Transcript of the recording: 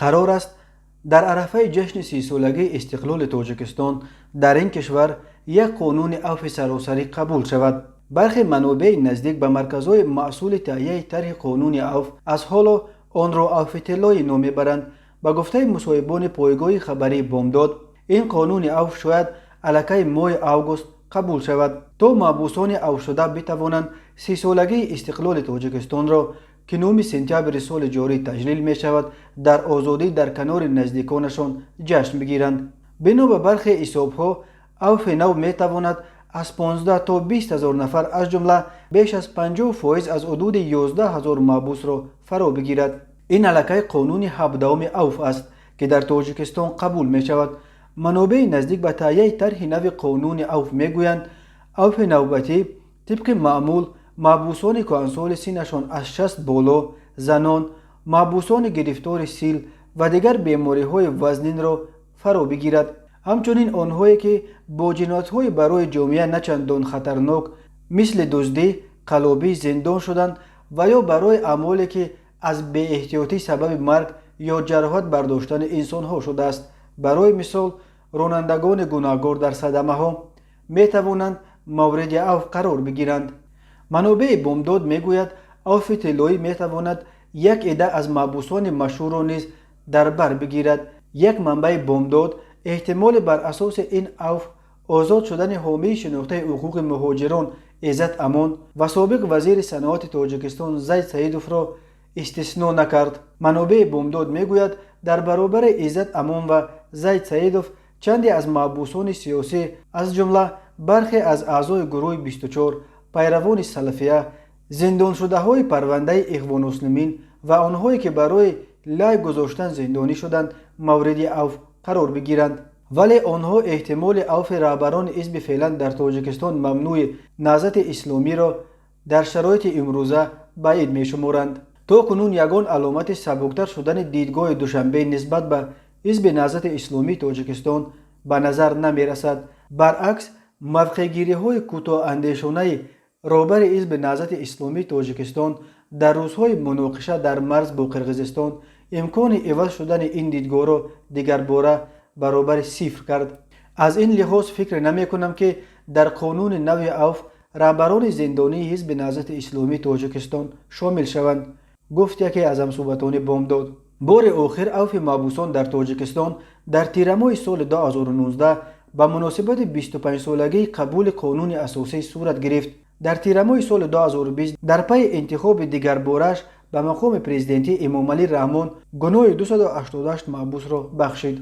Қарор аст, дар арафаи ҷашни 30-солагии истиқлоли Тоҷикистон дар ин кишвар як қонуни авфи саросарӣ қабул шавад. Бархе манобеи наздик ба марказҳои масъули таҳияи тарҳи қонуни авф аз ҳоло онро авфи тиллоӣ ном мебаранд. Ба гуфтаи мусоҳибони пойгоҳи хабарии «Бомдод», ин қонуни авф шояд аллакай моҳи август қабул шавад, то маҳбусони авфшуда битавонанд 30-солагии истиқлоли Тоҷикистонро, ки 9 сентябри соли ҷорӣ таҷлил мешавад, дар озодӣ дар канори наздиконашон ҷашн бигиранд. Бино ба бархе ҳисобҳо, авфи нав метавонад аз 15 то 20 ҳазор нафар, аз ҷумла беш аз 50% аз ҳудуди 11 ҳазор маҳбусро фаро бигирад. Ин аллакай қонуни 17-уми авф аст, ки дар Тоҷикистон қабул мешавад. Манобеи наздик ба таҳияи тарҳи нави қонуни авф мегӯянд, авфи навбатӣ тибқи маъмул маҳбусони кӯҳансоли синнашон аз 60 боло, занон, маҳбусони гирифтори сил ва дигар бемориҳои вазнинро фаро бигирад. Ҳамчунин онҳое, ки бо ҷиноятҳои барои ҷомеа начандон хатарнок, мисли дуздӣ, қаллобӣ зиндон шуданд ва ё барои аъмоле, ки аз беэҳтиётӣ сабаби марг ё ҷароҳат бардоштани инсонҳо шудааст, барои мисол ронандагони гунаҳгор дар садамаҳо, метавонанд мавриди авф қарор бигиранд. Манобеи «Бомдод» мегӯяд, авфи тиллоӣ метавонад як идда аз маҳбусони машҳурро низ дар бар бигирад. Як манбаи «Бомдод» эҳтимоли бар асоси ин авф озод шудани ҳомии шинохтаи ҳуқуқи муҳоҷирон Иззат Амон ва собиқ вазири саноати Тоҷикистон Зайд Саидовро истисно накард. Манобеи «Бомдод» мегӯяд, дар баробари Иззат Амон ва Зайд Саидов чанде аз маҳбусони сиёсӣ, аз ҷумла бархе аз аъзои гурӯҳи 24, пайравони салафия, зиндоншудаҳои парвандаи Ихвонмуслимин ва онҳое, ки барои лайк гузоштан зиндонӣ шуданд, мавриди авф қарор бигиранд. Вале онҳо эҳтимоли авфи раҳбарони ҳизби феълан дар Тоҷикистон мамнӯи Наҳзати Исломиро дар шароити имрӯза баъид мешуморанд. То кунун ягон аломати сабуктар шудани дидгоҳи Душанбе нисбат ба ҳизби Наҳзати Исломии Тоҷикистон ба назар намерасад. Баръакс, мавқеъгириҳои кӯтоҳандешонаи роҳбари ҳизби Наҳзати Исломии Тоҷикистон дар рӯзҳои муноқиша дар марз бо Қирғизистон имкони иваз шудани ин дидгоҳро дигарбора баробари сифр кард. Аз ин лиҳоз фикр намекунам, ки дар қонуни нави авф раҳбарони зиндонии ҳизби Наҳзати Исломии Тоҷикистон шомил шаванд, гуфт яке аз ҳамсӯҳбатони «Бомдод». Бори охир авфи маҳбусон дар Тоҷикистон дар тирамоҳи соли 2019 ба муносибати 25-солагии қабули қонуни асосӣ сурат гирифт. Дар тирамоҳи соли 2020 дар пайи интихоби дигарбораш ба мақоми президентӣ Эмомалӣ Раҳмон гуноҳи 288 маҳбусро бахшид.